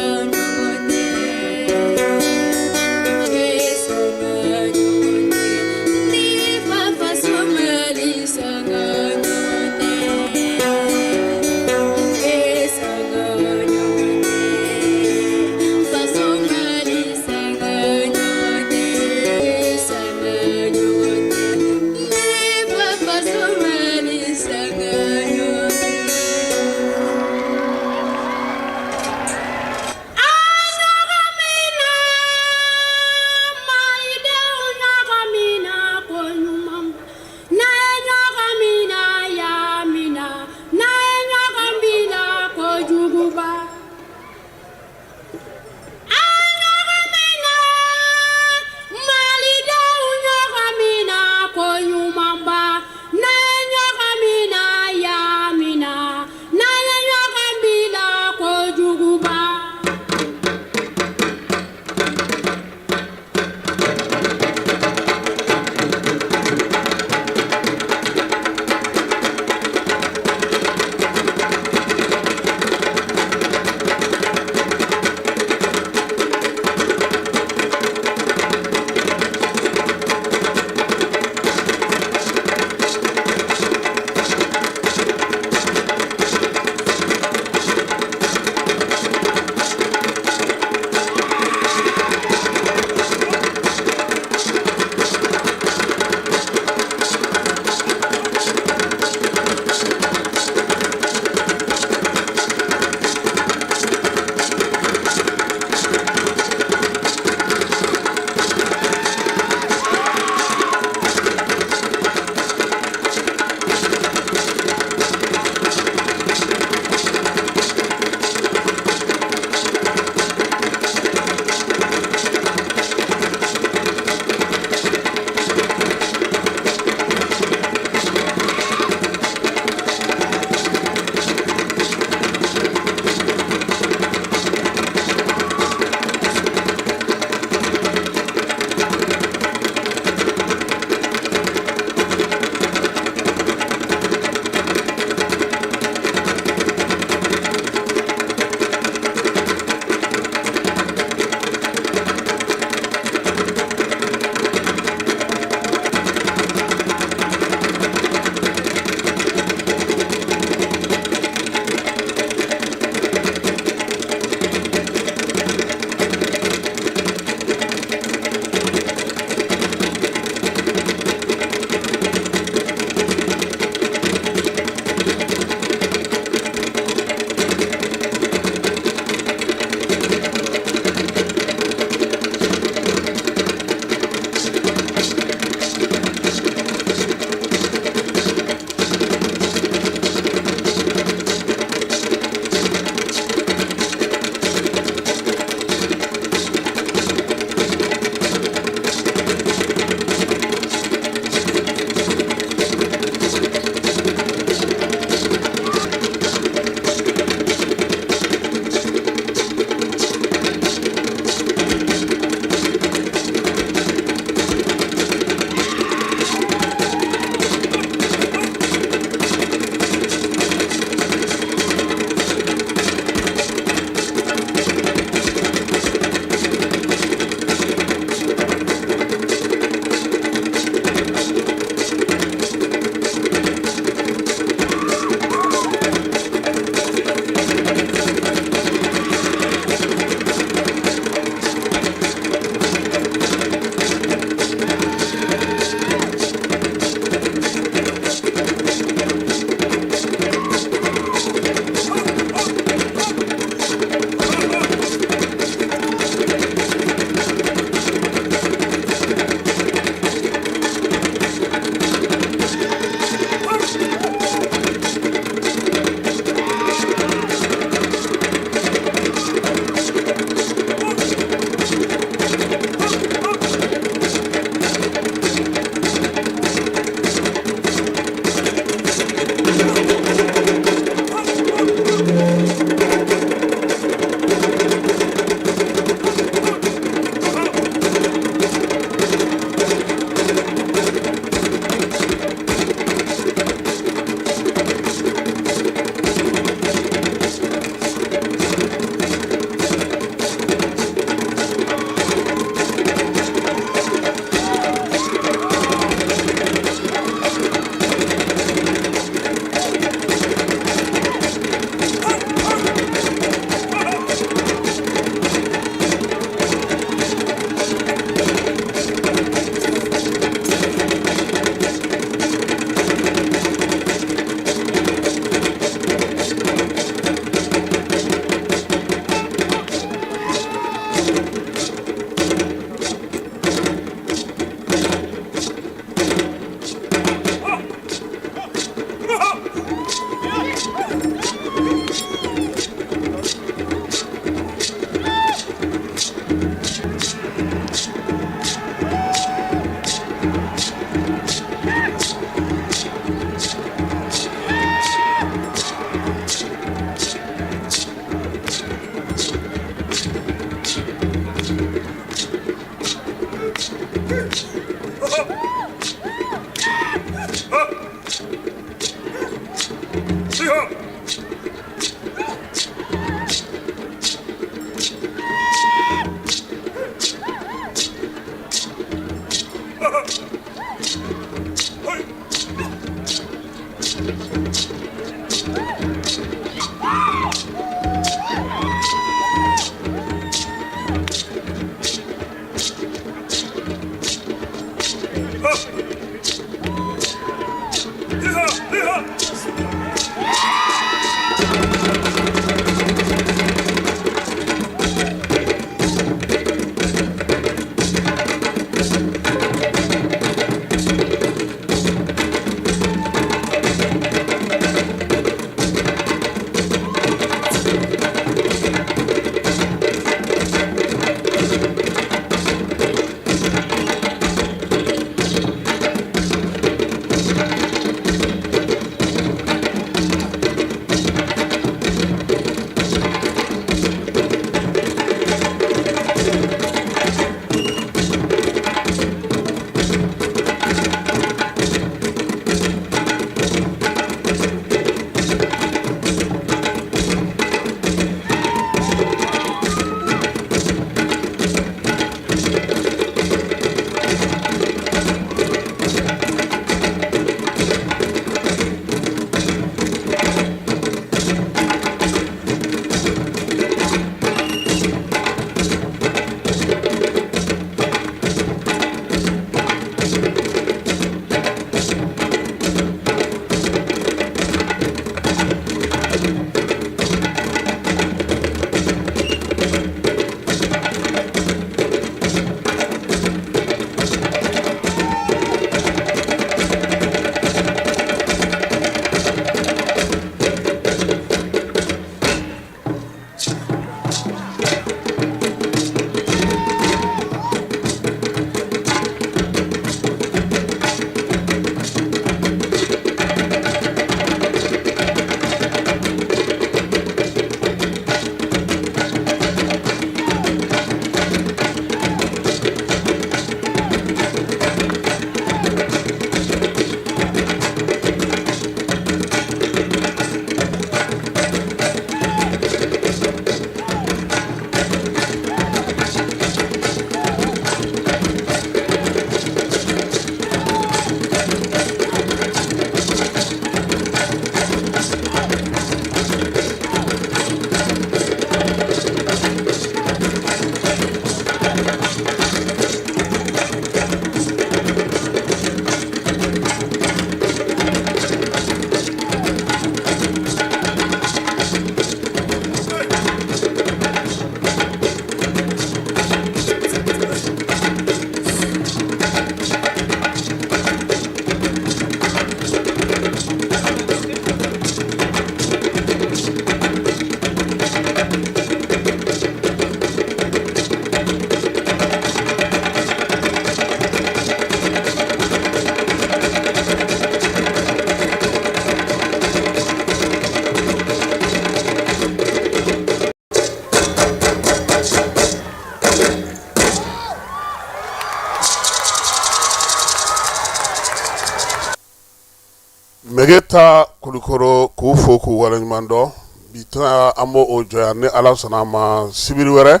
Mɛgeta Kulukoro k'u fo k'u waleɲuman dɔn bi ta an b'o o jɔ yan ni Ala sɔnna a ma sibiri wɛrɛ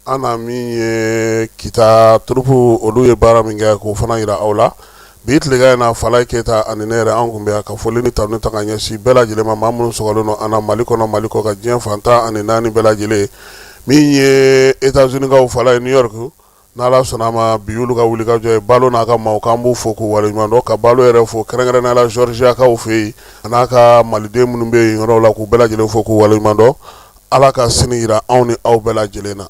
an na min ye Kita troupe olu ye baara min kɛ k'o fana jira aw la bi tilegan in na Falaye Keyita ani ne yɛrɛ an tun bɛ yan ka foli ni tanu ta ka ɲɛsin bɛɛ lajɛlen ma maa minnu sɔgɔlen don an na Mali kɔnɔ Mali kɔkan diɲɛ fan 14 bɛɛ lajɛlen min ye États-Unis kaw Falaye New York N'Ala sɔnna a ma bi y'olu ka wulikajɔ ye Balo n'a ka maaw k'an b'u fo k'u waleɲuman dɔn ka Balo yɛrɛ fo kɛrɛnkɛrɛnnenya la Georgia kaw fɛ yen a n'a ka maliden minnu bɛ yen yɔrɔw la k'u bɛɛ lajɛlen fo k'u waleɲuman dɔn Ala ka sini jira anw ni aw bɛɛ lajɛlen na.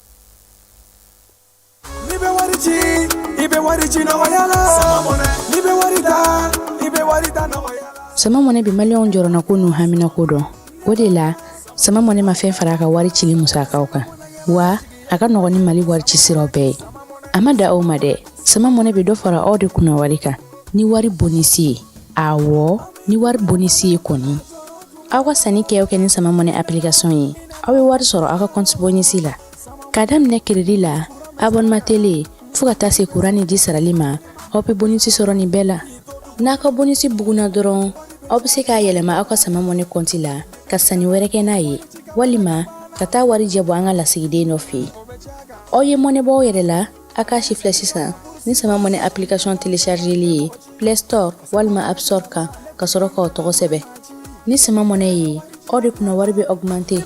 N'i bɛ wari ci, i bɛ wari ci nɔgɔya la. N'i bɛ wari ta, i bɛ wari ta nɔgɔya la. Sama Money bɛ maliyɛnw jɔrɔnako n'u haminako dɔn. O de la, Sama Money ma fɛn fara a ka wari cili musakaw kan. Wa a ka nɔgɔn ni Mali wari ci siraw bɛɛ ye. A ma dan o ma dɛ, Sama Money bɛ dɔ fara aw de kunna wari kan ni wari bonisi ye. Awɔ, ni wari bonisi ye kɔni. Aw ka sanni kɛ o kɛ ni Sama Money application ye, aw bɛ wari sɔrɔ aw ka compte bonisi la. K'a daminɛ crédit la, abonnement télé fo ka taa se kuran ni ji sarali ma, aw bɛ bonisi sɔrɔ nin bɛɛ la. N'a ka bonisi bugunna dɔrɔn, Aw bɛ se k'a yɛlɛma aw ka Sama Money kɔnti la ka sanni wɛrɛ kɛ n'a ye, walima ka taa warijɛ bɔ an ka lasigiden dɔ fɛ yen. Aw ye mɔnɛ bɔ aw yɛrɛ la, a k'a sifilɛ sisan ni Sama Money application téléchargeli ye Play Store walima App Store kan, ka sɔrɔ k'aw tɔgɔ sɛbɛn. Ni Sama Money ye, aw de kunna wari bɛ augmenter.